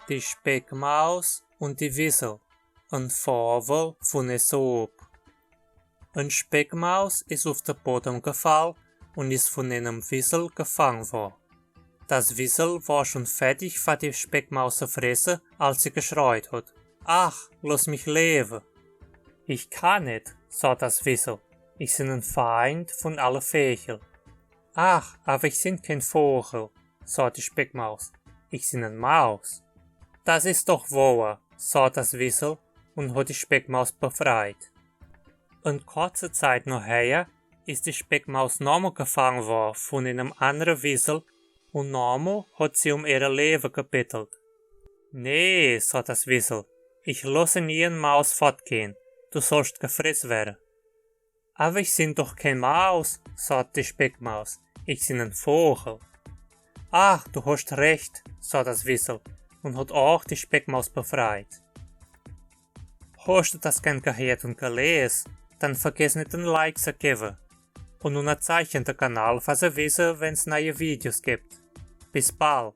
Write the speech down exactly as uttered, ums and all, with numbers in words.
Die Speckmaus und die Wiesel. Ein Fabel von Aesop. Ein Speckmaus ist auf den Boden gefallen und ist von einem Wiesel gefangen worden. Das Wiesel war schon fertig, von die Speckmaus zu fressen, als sie geschreit hat: „Ach, lass mich leben!“ „Ich kann nicht“, sagt das Wiesel. „Ich bin ein Feind von alle Vögel.“ „Ach, aber ich bin kein Vogel“, sagt die Speckmaus. „Ich bin eine Maus.“ „Das ist doch wahr“, sagt das Wiesel und hat die Speckmaus befreit. Und kurze Zeit nachher ist die Speckmaus nochmal gefangen worden von einem anderen Wiesel und nochmal hat sie um ihr Leben gebettelt. „Nee“, sagt das Wiesel, „ich lasse nie eine Maus fortgehen. Du sollst gefressen werden.“ „Aber ich bin doch keine Maus“, sagt die Speckmaus. „Ich bin ein Vogel.“ „Ach, du hast recht“, sagt das Wiesel und hat auch die Speckmaus befreit. Hast du das gern gehört und gelesen? Dann vergiss nicht, ein Like zu geben. Und unterzeichne den Kanal, um zu wissen, wenn es neue Videos gibt. Bis bald.